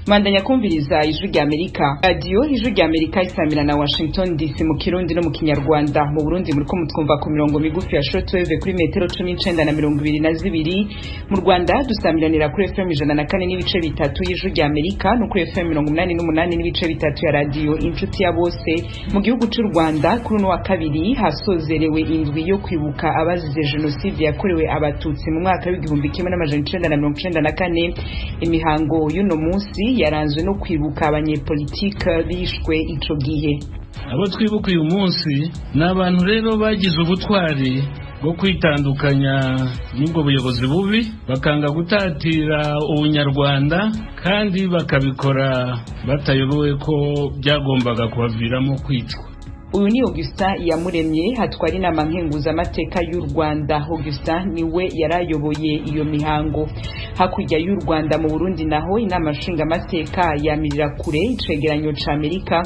Mandanya kumviriza Ijwi rya Amerika, radiyo Ijwi rya Amerika isamira na Washington DC mu Kirundi no mu Kinyarwanda. Mu Burundi muriko mutwumva ku mirongo migufi ya shortwave kuri metero 19 na 22. Mu Rwanda dusamiranira kuri FM 104.3 y'Ijwi rya Amerika no kuri FM 88.3 ya radiyo Inshuti ya Bose. Mu gihugu c'u Rwanda, kuri uno wa kabiri hasozerewe indwi yo kwibuka abazize jenoside yakorewe Abatutsi mu mwaka w'1994. Imihango y'uno munsi yaranzwe no kwibuka abanyepolitike bishwe ico gihe. Abo twibuka uyu munsi ni abantu rero bagize ubutwari bwo kwitandukanya n'ubwo buyobozi bubi, bakanga gutatira ubunyarwanda, kandi bakabikora batayobewe ko byagombaga kubaviramo kwicwa. Uyu ni Augustin Iyamuremye, hatwara inama nkenguzamateka y'u Rwanda. Augustin niwe yarayoboye iyo mihango. Hakurya y'u Rwanda, mu Burundi naho, inama nshingamateka yamirira kure icegeranyo ca Amerika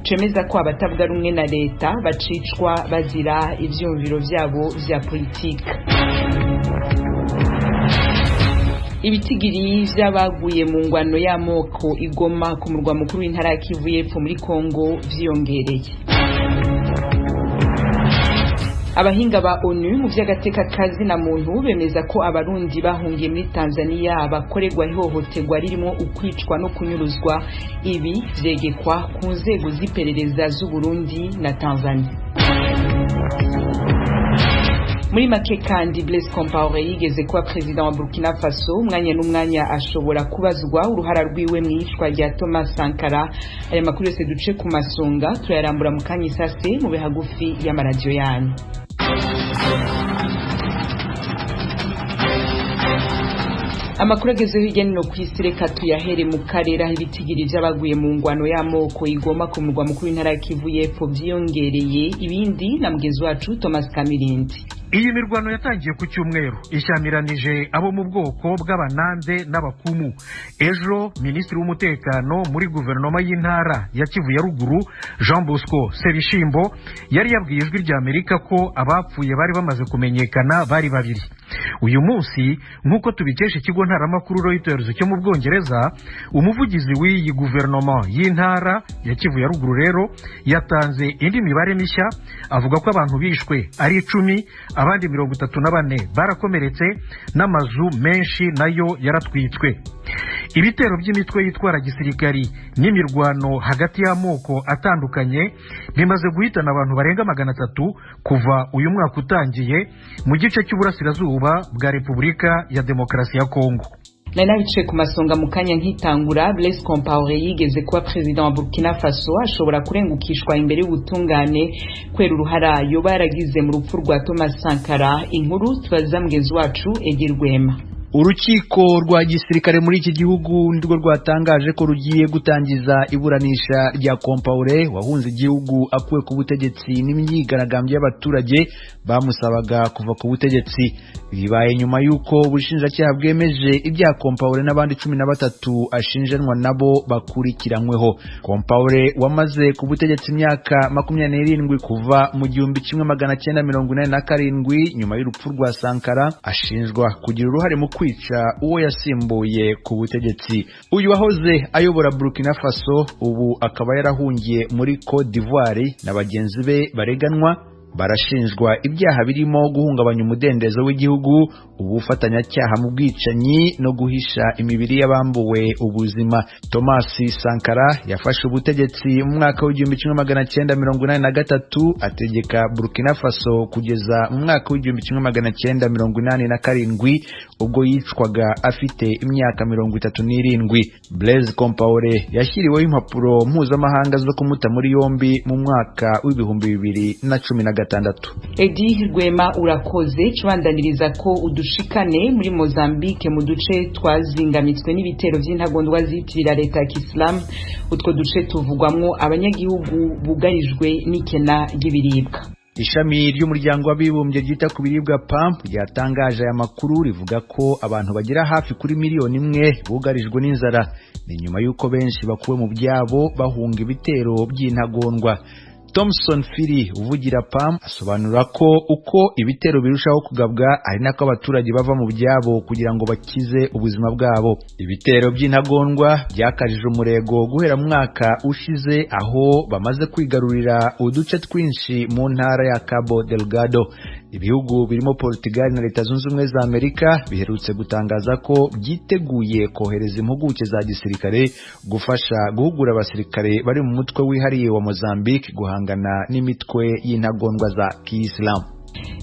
cemeza ko abatavuga rumwe na leta bacicwa bazira ivyumviro vyabo vya politike. Ibitigiri vy'abaguye mu ngwano y'amoko igoma ku murwa mukuru w'intara ya Kivu y'Epfo muri Kongo vyiyongereye. Abahinga ba ONU mu vy'agateka kazina muntu bemeza ko Abarundi bahungiye muri Tanzania bakorerwa ihohoterwa ririmo ukwicwa no kunyuruzwa. Ibi vyegekwa ku nzego z'iperereza z'Uburundi na Tanzania. Muri make kandi, Blaise Compaoré yigeze kuba perezida wa Burkina Faso, umwanya n'umwanya ashobora kubazwa uruhara rwiwe mu iyicwa rya Thomas Sankara. Aya makuru yose duce ku masonga turayarambura mu kanya isase. Mube hagufi y'amaradiyo yanyu. Amakuru agezeho hirya no ku isi, reka tuyahere mu karere, aho ibitigiri vy'abaguye mu ngwano y'amoko igoma ku murwa mukuru w'intara ya Kivu y'Epfo vyiyongereye. Ibindi na mugenzi wacu Thomas Kamirindi. Iyi mirwano yatangiye ku cyumweru, ishyamiranyije abo mu bwoko bw'Abanande n'Abakumu. Ejo minisitiri w'umutekano muri guverinoma y'intara ya Kivu ya Ruguru, Jean Bosco Sebishimbo, yari yabwiye Ijwi rya Amerika ko abapfuye bari bamaze kumenyekana, bari babiri. Uyu munsi, nk'uko tubikesha ikigo ntaramakuru Reuters cyo mu Bwongereza, umuvugizi w'iyi guverinoma y'intara ya Kivu ya Ruguru rero yatanze indi mibare mishya, avuga ko abantu bishwe ari 10, abandi 34 barakomeretse, n'amazu menshi nayo yaratwitswe. Ibitero by'imitwe yitwara gisirikari n'imirwano hagati y'amoko atandukanye bimaze guhitana abantu barenga 300 kuva uyu mwaka utangiye mu gice cy'uburasirazuba bwa Repubulika ya Demokarasi ya Kongo. Nari nabicaye ku masonga mu kanya nkitangura. Blaise Compaoré yigeze kuba perezida wa Burkina Faso ashobora kurengukishwa imbere y'ubutungane kwera uruhara yoba yaragize mu rupfu rwa Thomas Sankara. Inkuru tubaza mugenzi wacu Edi Rwema. Urukiko rwa gisirikare muri iki gihugu nirwo rwatangaje ko rugiye gutangiza iburanisha rya Compaoré, wahunze igihugu akuwe ku butegetsi n'imyigaragambyo y'abaturage bamusabaga kuva ku butegetsi. Bibaye nyuma y'uko ubushinjacyaha bwemeje ibyaha Compaoré n'abandi 13 ashinjanwa nabo bakurikiranyweho. Compaoré wamaze ku butegetsi imyaka 27 kuva mu 1987 nyuma y'urupfu rwa Sankara, ashinjwa kugira uruhare mu kwica uwo yasimbuye ku butegetsi. Uyu wahoze ayobora Burkina Faso ubu akaba yarahungiye muri Cote d'Ivoire na bagenzi be bareganwa barashinjwa ibyaha birimo guhungabanya umudendezo w'igihugu, ubufatanyacyaha mu bwicanyi no guhisha imibiri y'abambuwe ubuzima. Thomas Sankara yafashe ubutegetsi mu mwaka w'1983, ategeka Burkina Faso kugeza mu mwaka w'1987, ubwo yicwaga afite imyaka 37. Blaise Compaoré yashyiriweho impapuro mpuzamahanga zo kumuta muri yombi mu mwaka w'2016. Edi Rwema, urakoze. Cubandaniriza ko udushikane muri Mozambique, mu duce twazingamitswe n'ibitero vy'intagondwa zitirira leta ya Kisilamu. Utwo duce tuvugwamwo abanyagihugu bugarijwe n'ikena ry'ibiribwa. Ishami ry'Umuryango w'Abibumbye ryita ku biribwa, PAM, ryatangaje aya makuru, rivuga ko abantu bagera hafi kuri miliyoni 1 bugarijwe n'inzara. Ni nyuma y'uko benshi bakuwe mu byabo bahunga ibitero by'intagondwa. Thomson Phiri uvugira PAM asobanura ko uko ibitero birushaho kugabwa ari nako abaturage bava mu byabo kugira ngo bakize ubuzima bwabo. Ibitero by'intagondwa byakajije umurego guhera mu mwaka ushize, aho bamaze kwigarurira uduce twinshi mu ntara ya Cabo Delgado. Ibihugu birimo Portugal na Leta Zunze Ubumwe za Amerika biherutse gutangaza ko byiteguye kohereza impuguke za gisirikare gufasha guhugura abasirikare bari mu mutwe wihariye wa Mozambique guhangana n'imitwe y'intagondwa za Kiyisilamu.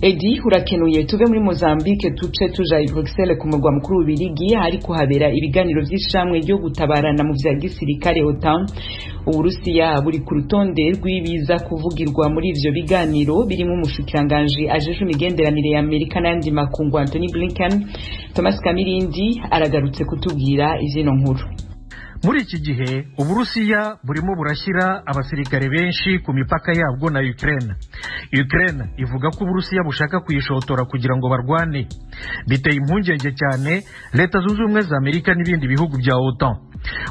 Edi, urakenuye. Tuve muri Mozambique tuce tuja i Bruxelles ku murwa mukuru w'Ubirigi, hariko habera ibiganiro vy'ishamwe ryo gutabarana mu vya gisirikare OTAN. Uburusiya buri ku rutonde rw'ibiza kuvugirwa muri ivyo biganiro, birimo umushikiranganji ajejwe imigenderanire ya Amerika n'ayandi makungu Antony Blinken. Thomas Kamirindi aragarutse kutubwira izino nkuru. Muri iki gihe Uburusiya burimo burashyira abasirikare benshi ku mipaka yabwo na Ukraine. Ukraine ivuga ko Uburusiya bushaka kuyishotora kugira ngo barwane. Biteye impungenge cyane Leta Zunze Ubumwe za Amerika n'ibindi bihugu bya OTAN.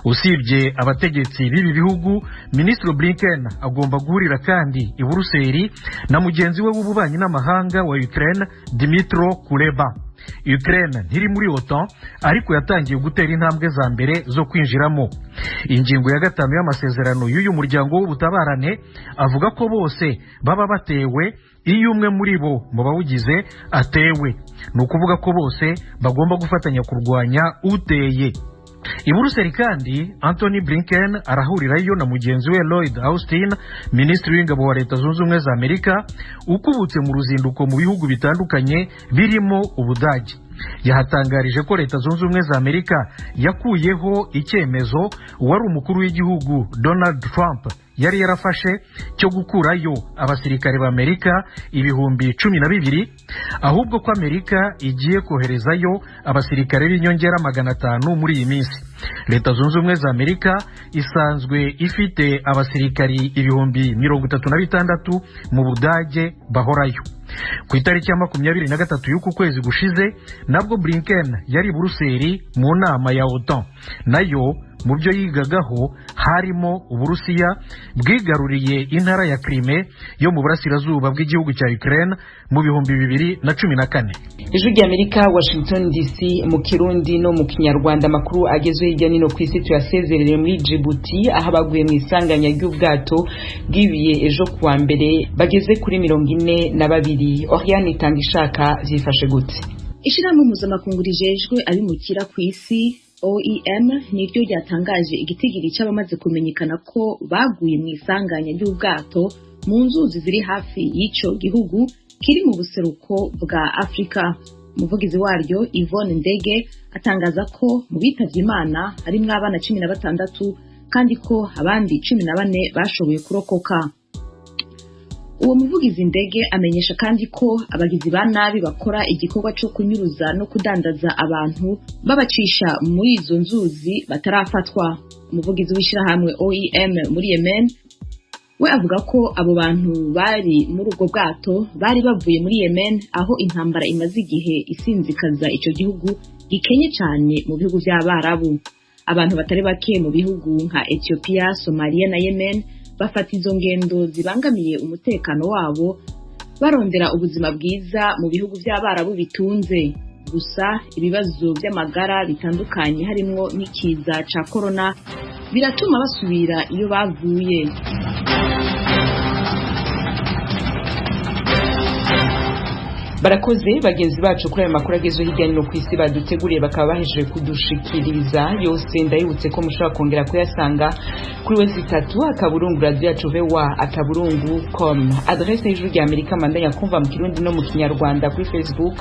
Usibye abategetsi b'ibi bihugu, Minisitiri Blinken agomba guhurira kandi i Buruseli na mugenzi we w'ububanyi n'amahanga wa Ukraine, Dmytro Kuleba. Ukraine ntiri muri OTAN, ariko yatangiye gutera intambwe za mbere zo kwinjiramo. Ingingo ya 5 y'amasezerano y'uyu muryango w'ubutabarane avuga ko bose baba batewe iyo umwe muri bo mu bawugize atewe, ni ukuvuga ko bose bagomba gufatanya kurwanya uteye. I Buruseli kandi Antony Blinken arahurirayo na mugenzi we Lloyd Austin, minisitiri w'ingabo wa Leta Zunze Ubumwe za Amerika, ukubutse mu ruzinduko mu bihugu bitandukanye birimo Ubudage. Yahatangarije ko Leta Zunze Ubumwe za Amerika yakuyeho icyemezo wari umukuru w'igihugu Donald Trump yari yarafashe cyo gukurayo abasirikare ba Amerika 12,000, ahubwo ko Amerika igiye koherezayo abasirikare b'inyongera 500 muri iyi minsi. Leta Zunze Ubumwe za Amerika isanzwe ifite abasirikari 36,000 mu Budage bahorayo. Ku itariki ya 23 y'uku kwezi gushize nabwo Blinken yari i Buruseli mu nama ya OTAN. Nayo mu byo yigagaho harimo Uburusiya bwigaruriye intara ya Crimea yo mu burasirazuba bw'igihugu cya Ukraine mu 2014. Ijwi ry'Amerika, Washington DC, mu Kirundi no mu Kinyarwanda. Amakuru agezwe hirya nino ku isi tuyasezerere muri Djibouti, aho abaguye mu isanganya ry'ubwato bwibiye ejo kuwa mbere bageze kuri 42. Oriane Itangishaka, vyifashe gute? Ishirahamwe mpuzamakungu rijejwe abimukira ku isi OEM niryo ryatangaje igitigiri c'abamaze kumenyekana ko baguye mu isanganya ry'ubwato mu nzuzi ziri hafi y'ico gihugu kiri mu buseruko bwa Afrika. Umuvugizi waryo Yvonne Ndege atangaza ko mu bitavye Imana harimwo abana 16 kandi ko abandi 14 bashoboye kurokoka. Uwo muvugizi Ndege amenyesha kandi ko abagizi ba nabi bakora igikorwa cyo kunyuruza no kudandaza abantu babacisha muri izo nzuzi batarafatwa. Umuvugizi w'ishirahamwe OEM muri Yemen we avuga ko abo bantu bari muri ubwo bwato bari bavuye muri Yemen, aho intambara imaze igihe isinzikaza ico gihugu gikenye cyane mu bihugu by'Abarabu. Abantu batari bake mu bihugu nka Ethiopia, Somalia na Yemen bafata izo ngendo zibangamiye umutekano wabo barondera ubuzima bwiza mu bihugu by'Abarabu bitunze. Gusa ibibazo by'amagara bitandukanye harimwo n'ikiza ca corona biratuma basubira iyo bavuye. Barakoze bagenzi bacu kuri ayo makuru agezweho hirya no hino ku isi baduteguriye, bakaba bahejeje kudushikiriza yose. Ndayibutse ko mushobora kongera kuyasanga kuri www.radioyacu.voa.com. Adresse y'Ijwi rya Amerika mandanya kumva mu Kirundi no mu Kinyarwanda kuri Facebook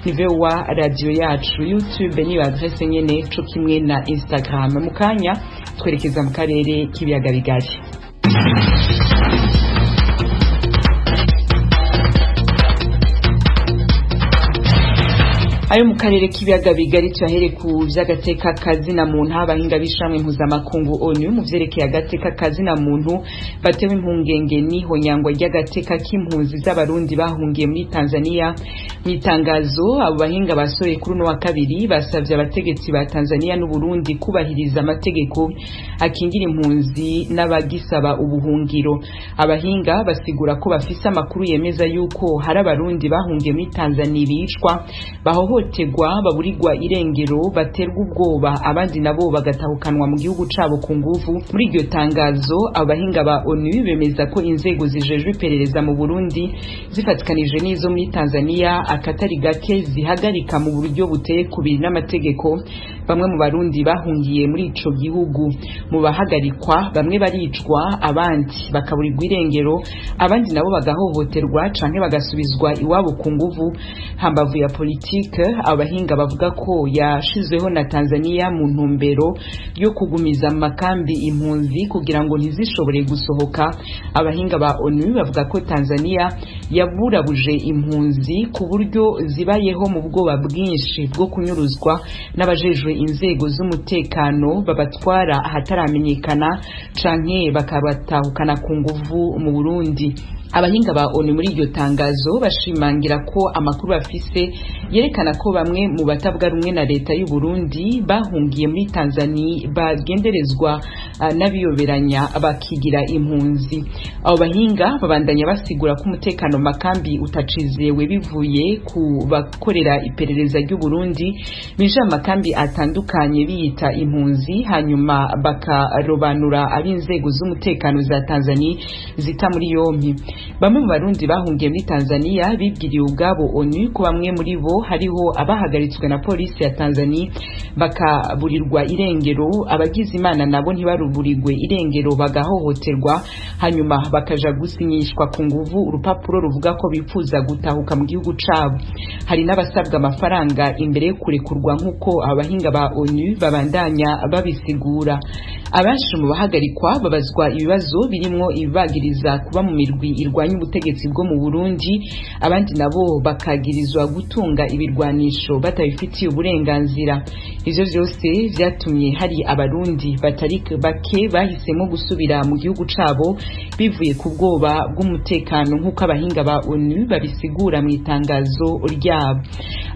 ni VOA Radio Yacu, YouTube niyo adresse nyene, co kimwe na Instagram. Mu kanya twerekeza mu karere k'ibiyaga bigari. Ayo mu karere k'ibiyaga bigari tuyahere ku vy'agateka kazina muntu. Abahinga b'ishamwe mpuzamakungu ONU mu vyerekeye agateka kazina muntu batewe impungenge n'ihonyangwa ry'agateka k'impunzi z'Abarundi bahungiye muri Tanzania. Mu itangazo abo bahinga basohoye kuri uno wa kabiri, basavye abategetsi ba Tanzania n'Uburundi kubahiriza amategeko akingira impunzi n'abagisaba ubuhungiro. Abahinga basigura ko bafise amakuru yemeza yuko hari Abarundi bahungiye muri Tanzania bicwa, bahohoterwa, baburirwa irengero, baterwa ubwoba, abandi nabo bagatahukanwa mu gihugu cabo ku nguvu. Muri iryo tangazo abahinga ba ONU bemeza ko inzego zijejwe iperereza mu Burundi zifatikanije n'izo muri Tanzania akatari gake zihagarika mu buryo buteye kubiri n'amategeko bamwe mu Barundi bahungiye muri ico gihugu. Mu bahagarikwa, bamwe baricwa, abandi bakaburirwa irengero, abandi nabo bagahohoterwa canke bagasubizwa iwabo ku nguvu. Hambavu ya politike abahinga bavuga ko yashizweho na Tanzania mu ntumbero yo kugumiza amakambi impunzi kugira ngo ntizishobore gusohoka, abahinga ba ONU bavuga ko Tanzania yaburabuje impunzi ku buryo zibayeho mu bwoba bwinshi bwo kunyuruzwa n'abajejwe inzego z'umutekano babatwara ahataramenyekana canke bakabatahukana ku nguvu mu Burundi. Abahinga ba ONU muri iryo tangazo bashimangira ko amakuru bafise yerekana ko bamwe mu batavuga rumwe na leta y'u Burundi bahungiye muri Tanzania bagenderezwa n'abiyoberanya bakigira impunzi. Abo bahinga babandanya basigura ko umutekano mu makambi utacizewe bivuye ku bakorera iperereza ry'u Burundi binjira mu makambi atandukanye biyita impunzi, hanyuma bakarobanura ab'inzego z'umutekano za Tanzania zita muri yompi. Bamwe mu Barundi bahungiye muri Tanzania bibwiriye ubwabo ONU ko bamwe muri bo hariho abahagaritswe na polisi ya Tanzania bakaburirwa irengero, abagize Imana nabo ntibaruburirwe irengero bagahohoterwa, hanyuma bakaja gusinyishwa ku nguvu urupapuro ruvuga ko bifuza gutahuka mu gihugu cabo. Hari n'abasabwa amafaranga imbere yo kurekurwa, nk'uko abahinga ba ONU babandanya babisigura. Abenshi mu bahagarikwa babazwa ibibazo birimwo ibibagiriza kuba mu mirwi irwanya ubutegetsi bwo mu Burundi, abandi nabo bakagirizwa gutunga ibirwanisho batabifitiye uburenganzira. Ivyo vyose vyatumye hari Abarundi batari bake bahisemo gusubira mu gihugu cabo bivuye ku bwoba bw'umutekano, nk'uko abahinga ba ONU babisigura mu itangazo ryabo.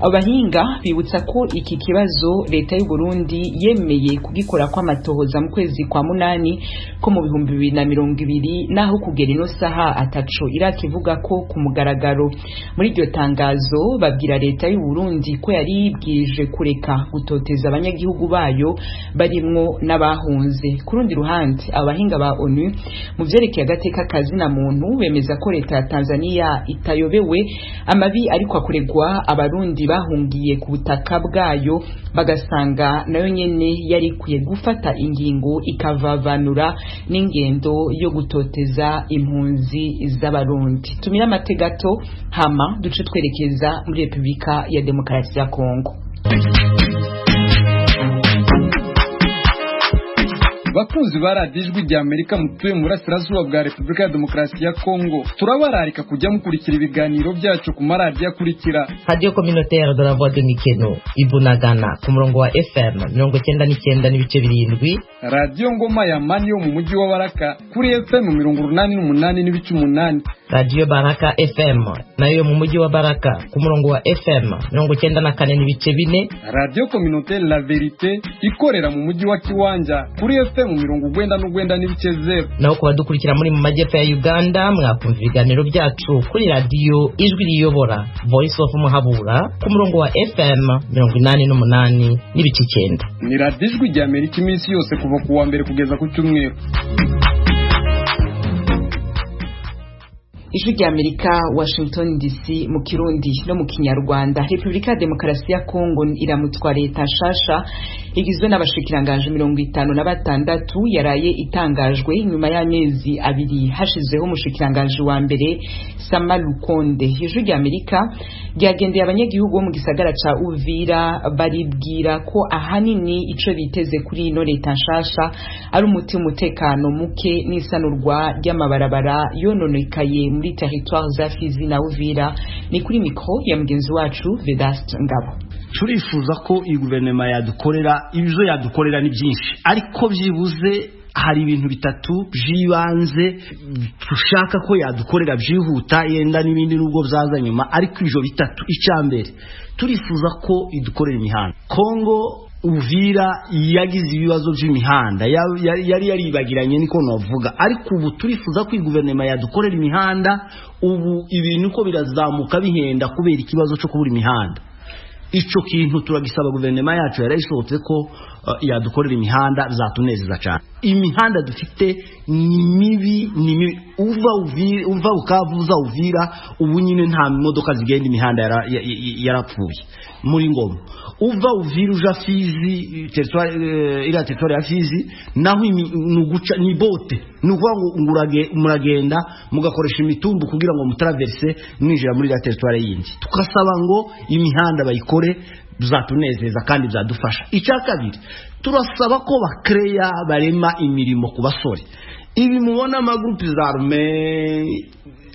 Abahinga bibutsa ko iki kibazo leta y'u Burundi yemeye kugikora kw'amatohoza mu kwezi kwa munani ko mu 2020, naho kugera ino saha ataco irakivuga ko ku mugaragaro. Muri iryo tangazo babwira leta y'u Burundi ko yari yibwirije kureka gutoteza abanyagihugu bayo barimwo n'abahunze. Ku rundi ruhande, abahinga ba ONU mu vyerekeye agateka kazina muntu bemeza ko leta ya Tanzania itayobewe amabi ariko akoregwa Abarundi bahungiye ku butaka bwayo, bagasanga nayo nyene yari ikwiye gufata ingingo ikavavanura n'ingendo yo gutoteza impunzi z'Abarundi. Tumira amate gato, hama duce twerekeza muri Repubulika ya Demokarasi ya Kongo. Bakunzi ba Radiyo Ijwi rya Amerika mutuye mu burasirazuba bwa Repubulika ya Demokarasi ya Kongo, turabararika kujya mukurikira ibiganiro byacu ku maradiyo akurikira: Radio Communautaire de la Voix de Mikeno Ibunagana ku murongo wa FM 99.7, Radiyo Ngoma ya Mani yo mu mujyi wa Baraka kuri FM 88.8, Radio Baraka FM nayo yo mu mujyi wa Baraka ku murongo wa FM 94.4, Radiyo Communautaire la Verite ikorera mu mujyi wa Kiwanja kuri FM 99.0. Naho ku badukurikira muri mu majyepfo ya Uganda, mwakumva ibiganiro byacu kuri radiyo Ijwi Riyobora Voice of Muhabura ku murongo wa FM 88.9. Ni Radiyo Ijwi rya Amerika iminsi yose kuva ku wa mbere kugeza ku cyumweru. Ijwi rya Amerika, Washington DC, mu Kirundi no mu Kinyarwanda. Repubulika ya Demokarasi ya Kongo iramutwa leta nshasha igizwe n'abashikiranganje 56 yaraye itangajwe nyuma y'amezi 2 hashizweho umushikiranganje wa mbere Sama Lukonde. Ijwi rya Amerika ryagendeye abanyagihugu bo mu gisagara ca Uvira, baribwira ko ahanini ico biteze kuri ino leta nshasha ari umuti umutekano muke n'isanurwa ry'amabarabara yononekaye muri territoire za Fizi na Uvira. Ni kuri mikro ya mugenzi wacu Vedaste Ngabo. Turifuza ko iyi guverinoma yadukorera, ibyo yadukorera ni byinshi, ariko byibuze hari ibintu bitatu by'ibanze dushaka ko yadukorera byihuta, yenda n'ibindi nubwo byaza nyuma, ariko ibyo bitatu. Icya mbere, turifuza ko idukorera imihanda. Kongo Uvira yagize ibibazo by'imihanda, yari yaribagiranye niko navuga, ariko ubu turifuza ko guverinoma yadukorera imihanda. Ubu ibintu ko birazamuka bihenda kubera ikibazo cyo kubura imihanda. Ico kintu turagisaba guverinoma yacu yarayisohotse ko yadukorera imihanda, bizatunezeza cyane. Imihanda dufite ni mibi, ni mibi. Uva Uvira, uva Bukavu uza Uvira, ubu nyine nta modoka zigenda, imihanda yarapfuye muri Ngoma. Uva Uvira uja Fizi, territoire iriya territoire ya Fizi, naho nuguca ni bote, ni ukuvuga ngo muragenda mugakoresha imitumbu kugira ngo mutaraverse mwinjira muri iriya territoire yindi. Tukasaba ngo imihanda bayikore, bizatunezeza kandi bizadufasha. Icya kabiri, turasaba ko bakreya barema imirimo ku basore. Ibi mubona amagurupe za rume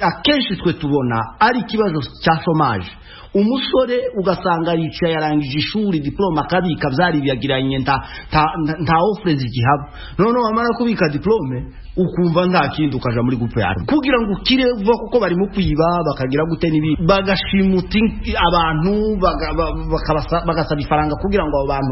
akenshi twe tubona ari ikibazo cya chômage. Umusore ugasanga yicaye, yarangije ishuri, diplôme akabika, byaribagiranye, nta offre zigihaba. Noneho wamara kubika diplôme ukumva nta kindi, ukaja muri groupe yawe kugira ngo ukire vuba, kuko barimo kwiba bakagira gute n'ibi, bagashimuta abantu, bagasaba ifaranga kugira ngo abo bantu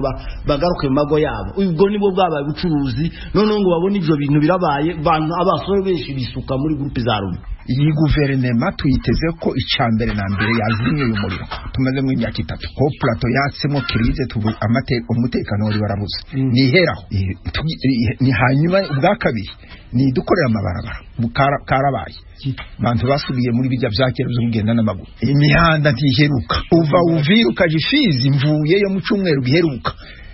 bagaruke mu mago yabo. Ubwo nibwo bwabaye ubucuruzi. Noneho ngo babone ibyo bintu birabaye, abantu abasore benshi bisuka muri groupe za rume. Iyi guverinema tuyiteze ko icya mbere na mbere yazimye uyu muriro tumazemo imyaka 3, ko plateau yatsemo crise, umutekano wari warabuze, niheraho. Ni hanyuma ubwa kabiri ni dukorera amabarabara. Karabaye, abantu basubiye muri bijya bya kera byo kugenda n'amaguru, imihanda ntiheruka. Uva Uvira ukaja Ifizi, mvuyeyo mu cyumweru giheruka,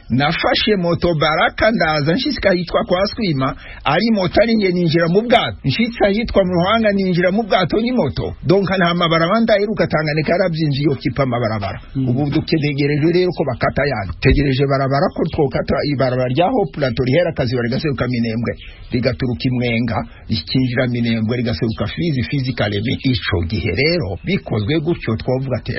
nafashe moto Baraka, ndaza nshitsika ahitwa kwa Swima, ari moto, ari nge ninjira mu bwato, nshitsa ahitwa mu Ruhanga, ninjira mu bwato ni moto. Donc nta mabarabara ndaheruka. Tanganyika yarabyinjiye okipa amabarabara. Ubu dutegereje rero ko bakata yandi, tegereje barabara ko twokata ibarabara rya haut plateau rihera Kaziba rigaseruka Minembwe, rigaturuka Imwenga rikinjira Minembwe, rigaseruka Fizi, Fizi Kalemi. Ico gihe rero bikozwe gutyo twavuga ati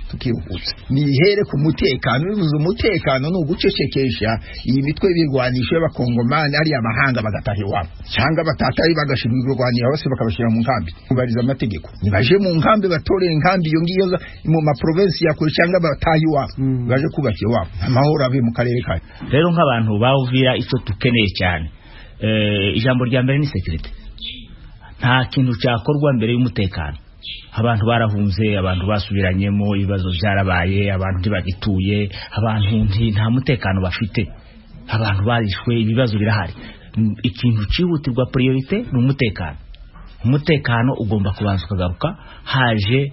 tukiruhutse. Nihere ku mutekano. Bivuze umutekano ni ugucecekesha iyi mitwe y'ibirwanisho y'abakongomani ari amahanga, bagataha iwabo, cyangwa batataye bagashira ibirwanira bose bakabashyira mu nkambi, kubariza amategeko. Nibaje mu nkambi, batorera inkambi iyo ngiyo mu maprovinsi ya kure, cyangwa bataha iwabo, baje kubaka iwabo, amahoro abe mu karere kayo. Rero nk'abantu bawuvira, icyo dukeneye cyane, ijambo rya mbere ni sécurité. Nta kintu cyakorwa mbere y'umutekano. Abantu barahunze, abantu basubiranyemo, ibibazo byarabaye, abantu ntibagituye, abantu nta mutekano bafite, abantu barishwe, ibibazo birahari. Ikintu cyihutirwa, priorité, ni umutekano. Umutekano ugomba kubanza ukagaruka haje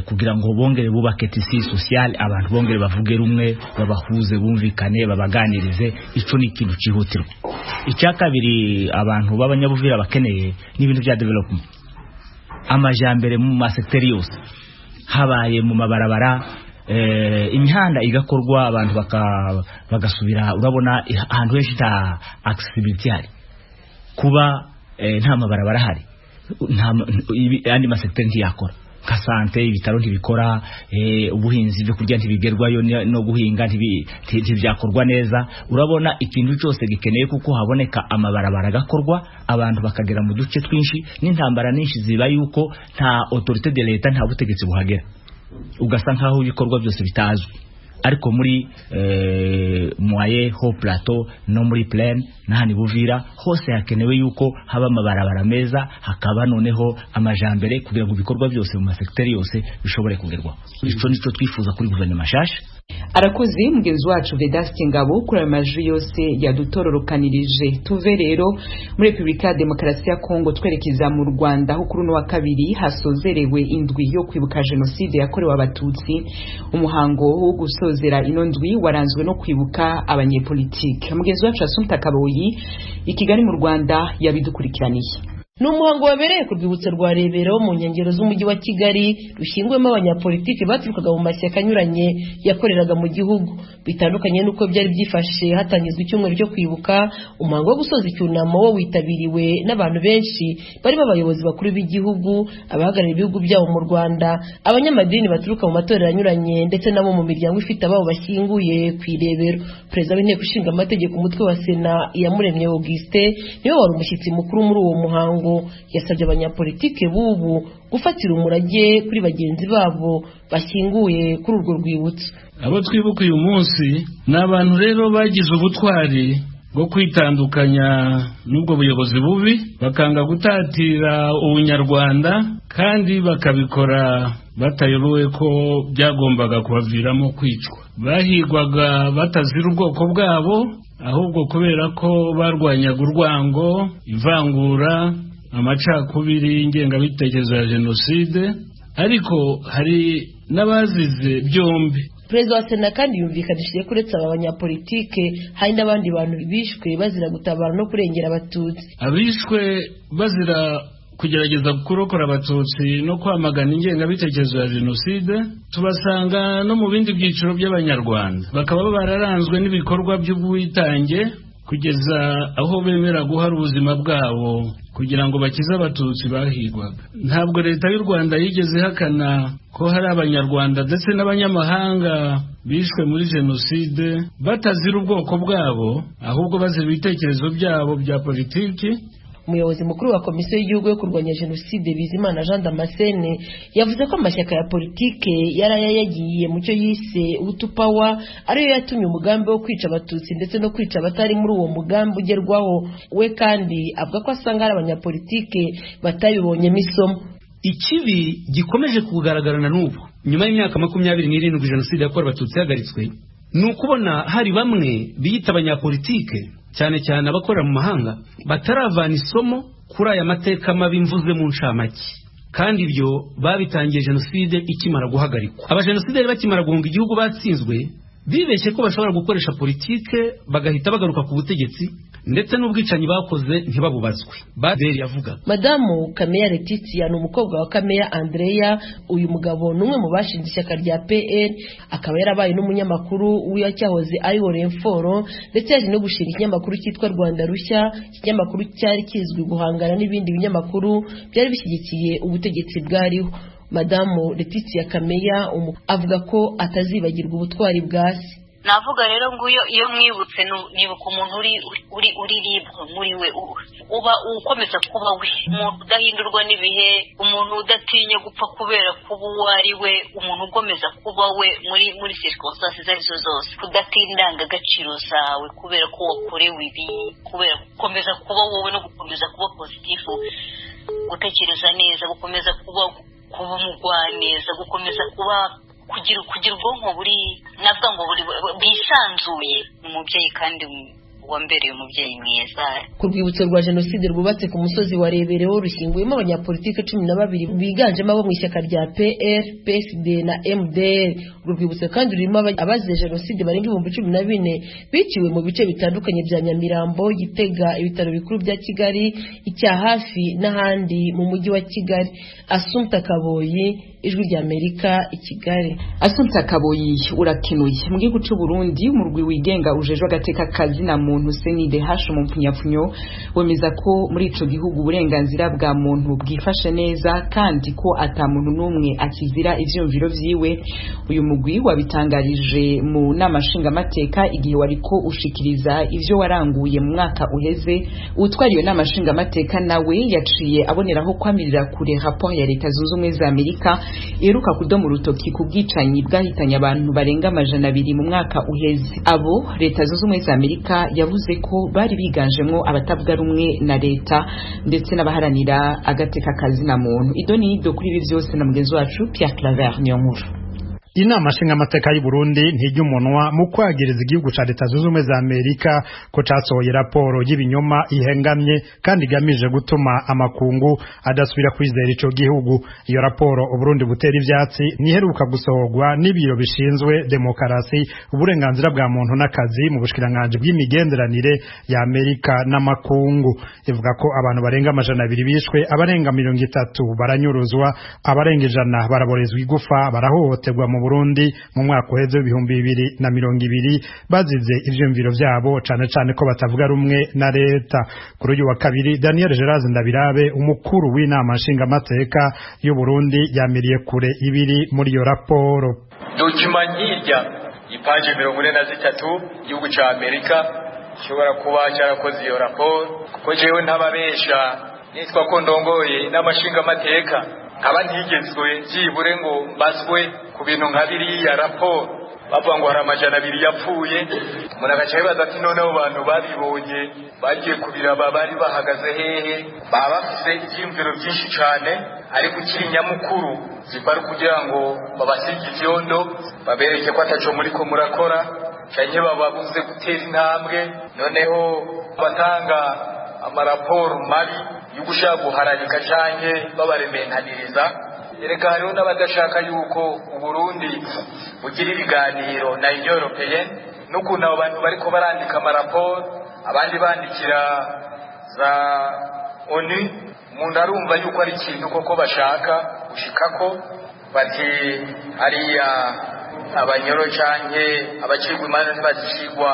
kugira ngo bongere bubake tissu social, abantu bongere bavuge rumwe, babahuze, bumvikane, babaganirize. Ico ni ikintu cyihutirwa. Icya kabiri abantu b'abanyabuvira bakeneye ni ibintu bya development, amajambere mu masekiteri yose, habaye mu mabarabara, imihanda igakorwa, abantu bagasubira. Urabona ahantu henshi nta accessibility ihari, kuba nta mabarabara ahari, andi masekiteri ntiyakora, nka santé, ibitaro ntibikora, ubuhinzi, ibyo kurya ntibigerwayo, no guhinga ntibyakorwa neza. Urabona ikintu cyose gikeneye kuko haboneka amabarabara agakorwa, abantu bakagera mu duce twinshi. N'intambara nyinshi ziba yuko nta autorité de l'État, nta butegetsi buhagera, ugasa nkaho ibikorwa byose bitazwi. Ariko muri moyen haut plateau no muri plaine n'ahandi Buvira hose hakenewe yuko haba amabarabara meza, hakaba noneho amajambere, kugira ngo ibikorwa byose mu masekiteri yose bishobore kugerwaho. Ico nico twifuza kuri guverinoma shasha. Arakoze mugenzi wacu Vedaste Ngabo kuri ayo majwi yose yadutororokanirije. Tuve rero muri Repubulika ya Demokarasi ya Kongo twerekeza mu Rwanda, aho kuri uno wa kabiri hasozerewe indwi yo kwibuka jenoside yakorewe Abatutsi. Umuhango wo gusozera ino ndwi waranzwe no kwibuka abanyepolitike. Mugenzi wacu Assumpta Kaboyi i Kigali mu Rwanda yabidukurikiraniye. Ni umuhango wabereye ku rwibutso rwa Rebero mu nkengero z'umujyi wa Kigali, rushyinguyemo abanyapolitiki baturukaga mu mashyaka anyuranye yakoreraga mu gihugu. Bitandukanye n'uko byari byifashe hatangizwa icyumweru cyo kwibuka, umuhango wo gusoza icyunamo wo witabiriwe n'abantu benshi barimo abayobozi bakuru b'igihugu, abahagarariye ibihugu byabo mu Rwanda, abanyamadini baturuka mu matorero anyuranye ndetse n'abo mu miryango ifite ababo bashyinguye ku Irebero. Perezida w'Inteko Ishinga Amategeko umutwe wa Sena, Iyamuremye Augustin, niwe wari umushyitsi mukuru muri uwo muhango. Yasabye abanyapolitike b'ubu gufatira umurage kuri bagenzi babo bashyinguye kuri urwo rwibutso. Abo twibuka uyu munsi ni abantu rero bagize ubutwari bwo kwitandukanya n'ubwo buyobozi bubi, bakanga gutatira ubunyarwanda kandi bakabikora batayobewe ko byagombaga kubaviramo kwicwa. Bahigwaga batazira ubwoko bwabo, ahubwo kubera ko barwanyaga urwango, ivangura, amacakubiri, ingengabitekerezo ya jenoside, ariko hari n'abazize byombi. Perezida wa Sena kandi yumvikanishije ko uretse aba banyapolitike hari n'abandi bantu bishwe bazira gutabara no kurengera Abatutsi. Abishwe bazira kugerageza kurokora Abatutsi no kwamagana ingengabitekerezo ya jenoside tubasanga no mu bindi byiciro by'Abanyarwanda, bakaba bararanzwe n'ibikorwa by'ubwitange kugeza aho bemera guhara ubuzima bwabo kugira ngo bakize Abatutsi bahigwaga. Ntabwo Leta y'u Rwanda yigeze ihakana ko hari Abanyarwanda ndetse n'abanyamahanga bishwe muri jenoside batazira ubwoko bwabo, ahubwo bazira ibitekerezo byabo bya politiki. Umuyobozi mukuru wa Komisiyo y'Igihugu yo kurwanya Jenoside, Bizimana Jean Damascene, yavuze ko amashyaka ya politike yari yagiye mu cyo yise Hutu Power ariyo yatumye umugambi wo kwica Abatutsi ndetse no kwica abatari muri uwo mugambi ugerwaho. We kandi avuga ko asanga hari abanyapolitike batabibonyemo isomo. Ikibi gikomeje kugaragarana n'ubu nyuma y'imyaka 27 jenoside yakorewe Abatutsi ihagaritswe, ni ukubona hari bamwe biyita abanyapolitike, cyane cyane abakorera mu mahanga, bataravana isomo kuri aya mateka mabi mvuze mu ncamake. Kandi ibyo babitangiye jenoside ikimara guhagarikwa. Abajenosideri bakimara guhunga igihugu batsinzwe, bibeshye ko bashobora gukoresha politike bagahita bagaruka ku butegetsi, ndetse n'ubwicanyi bakoze ntibabubazwe. Baderi yavuga. Madamu Kameya Letitia ni umukobwa wa Kameya Andrea. Uyu mugabo ni umwe mu bashinze ishyaka rya PL, akaba yarabaye n'umunyamakuru w'icyahoze ari Orenforo, ndetse yaje no gushinga ikinyamakuru cyitwa Rwanda Rushya. Ikinyamakuru cyari kizwi guhangana n'ibindi binyamakuru byari bishyigikiye ubutegetsi bwariho. Madamu Letitia Kameya avuga ko atazibagirwa ubutwari bwa se. Navuga rero nguyo iyo mwibutse nibuka umuntu uri uri libre muri we, uba ukomeza kuba we, umuntu udahindurwa n'ibihe, umuntu udatinya gupfa kubera kuba uwo ari we, umuntu ugomeza kuba we muri circumstances izo arizo zose, kudatinda indangagaciro zawe kubera ko wakorewe ibi, kubera gukomeza kuba wowe no gukomeza kuba positifu, gutekereza neza, gukomeza kuba umugwaneza, gukomeza kuba kugira ubwonko buri, navuga ngo buri bwisanzuye. Umubyeyi kandi wambereye umubyeyi mwiza. Ku rwibutso rwa jenoside rwubatse ku musozi wa Rebero rushyinguyemo abanyapolitike 12 biganjemo abo mu ishyaka rya PR, PSD na MDR. Urwo rwibutso kandi rurimo abazize jenoside barenga 14,000 biciwe mu bice bitandukanye bya Nyamirambo, Gitega, ibitaro bikuru bya Kigali, icya hafi n'ahandi mu mujyi wa Kigali. Assumpta Kaboyi, Ijwi rya Amerika, i Kigali. Assumpta Kaboyi, urakenuye. Mu gihugu cy'u Burundi, umurwi wigenga ujejwe agateka kazina muntu CNIDH mu mpfunyapfunyo wemeza ko muri ico gihugu uburenganzira bwa muntu bwifashe neza kandi ko ata muntu n'umwe akizira ivyumviro vyiwe. Uyu mugwi wabitangarije mu nama nshingamateka igihe wariko ushikiriza ivyo waranguye mu mwaka uheze. Utwara iyo nama nshingamateka nawe yaciye aboneraho kwamirira kure rapport ya Leta Zunze Ubumwe za Amerika iheruka kudoma urutoki ku bwicanyi bwahitanye abantu barenga 200 mu mwaka uheze. Abo Leta Zunze Ubumwe za Amerika yavuze ko bari biganjemwo abatavuga rumwe na leta ndetse n'abaharanira agateka kazina muntu. Idoni ido kuri ibi byose na mugenzi wacu Pierre Claver Niyonkuru. Inama nshingamateka y'u Burundi ntijya umunwa mu kwagiriza igihugu ca Leta Zunze Ubumwe za Amerika ko casohoye raporo y'ibinyoma ihengamye kandi igamije gutuma amakungu adasubira kwizera ico gihugu. Iyo raporo Uburundi butera ivyatsi ntiheruka gusohorwa n'ibiro bishinzwe demokarasi, uburenganzira bwa muntu n'akazi mu bushikiranganji bw'imigenderanire ya Amerika n'amakungu. Ivuga ko abantu barenga 200 bishwe, abarenga 30 baranyuruzwa, abarenga 100 baraborezwa igufa, barahohoterwa mu Burundi mu mwaka uheze 2020 bazize ivyumviro vyabo, cane cane ko batavuga rumwe na leta. Kuri uyu wa kabiri, Daniel Gerard Ndabirabe, umukuru w'inama nshingamateka y'u Burundi, yamiriye kure ibiri muri iyo raporo. Document nk'irya ipaje 43 igihugu ca Amerika gishobora kuba carakoze iyo raporo, kuko jewe ntababesha nitwa ko ndongoye inama nshingamateka nkaba ntigezwe byibure ngo mbaswe ku bintu nka biriya raporo bavuga ngo hari 200 yapfuye. Umuntu agaca yibaza ati noneho bantu babibonye bagiye kubiraba bari bahagaze hehe? Baba bafise ivyiyumviro byinshi cane, ariko ikiri nyamukuru ziva ari kugira ngo babasige ivyondo, babereke ko ataco muriko murakora, canke bababuze gutera intambwe. Noneho batanga amaraporo mabi yo gushaka guharabika canke babarementaniriza. Erega hariho n'abadashaka yuko Uburundi bugira ibiganiro na Union Européenne, n'ukuntu abo bantu bariko barandika amaraporo, abandi bandikira za ONU. Umuntu arumva yuko ari ikintu koko bashaka gushikako, bati hariya abanyoro canke abacirwa imanza ntibazicirwa,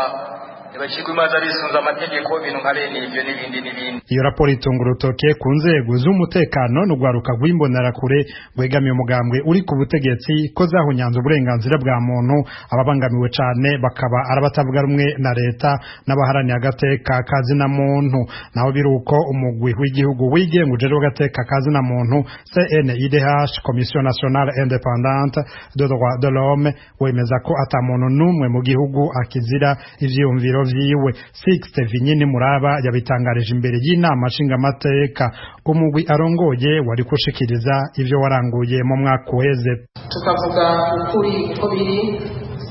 ntibacirwa imanza bisunze amategeko, ibintu nka bene ivyo n'ibindi n'ibindi. Iyo raporo itunga urutoke ku nzego z'umutekano n'urwaruka rw'imbonerakure rwegamiye umugambwe uri ku butegetsi ko zahunyanze uburenganzira bwa muntu, ababangamiwe cane bakaba arabatavuga rumwe na leta n'abaharaniye agateka kazina muntu. Naho biruko, umugwi w'igihugu wigenga ujejwe agateka kazina muntu CNIDH, Commission Nationale Indépendante de Droits de l'Homme, wemeza ko ata muntu n'umwe mu gihugu akizira ivyiyumviro vyiwe. Sixte Vinyini Muraba yabitangarije imbere y'inama nshingamateka. Umugwi arongoye wari kushikiriza ivyo waranguye mu mwaka uheze. Tukavuga ukuri uko biri,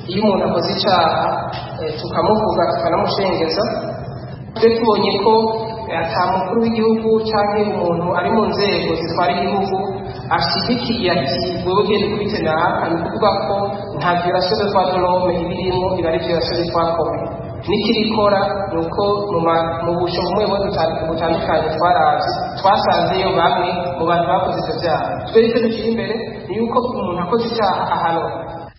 iyo umuntu akoze icaha tukamuvuga tukanamushengeza. Twe tubonye ko ata mukuru w'igihugu canke umuntu ari mu nzego zitwara igihugu ashigikiye ati wewe genda ukubite naka, ni ukuvuga ko nta violation de droit de l'homme ibirimwo, iba ari violation de droit commun. N'ikirikora ni uko mu busho bumwe butandukanye twaravye twasanzeyo bamwe mu bantu bakoze ivyo vyaha. Twe icyo dushyira imbere ni yuko umuntu akoze icaha ahanwa.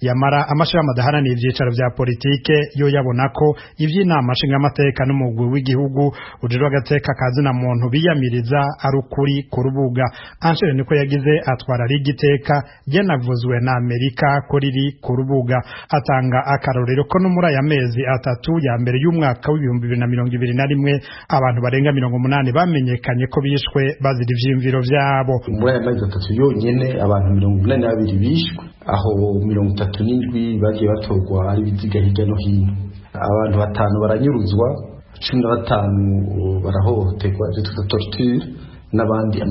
Yamara amashirahamwe adaharanira ivyicaro vya politike yo yabona ko ivy'inama nshingamateka n'umugwi w'igihugu ujejwe agateka kazina muntu biyamiriza ari ukuri ku rubuga. Anshere niko yagize atwara rigiteka ryanavuzwe na Amerika ko riri ku rubuga, atanga akarorero ko no muri aya mezi 3 ya mbere y'umwaka w'2021 abantu barenga 80 bamenyekanye ko bishwe bazira ivyiyumviro vyabo. Muri aya mezi 3 yonyene abantu 82 bishwe, aho 37 bagiye batorwa ari ibiziga hirya no hino, abantu 5 baranyuruzwa, 15 barahohoterwa, ibyo twita torture, n'abandi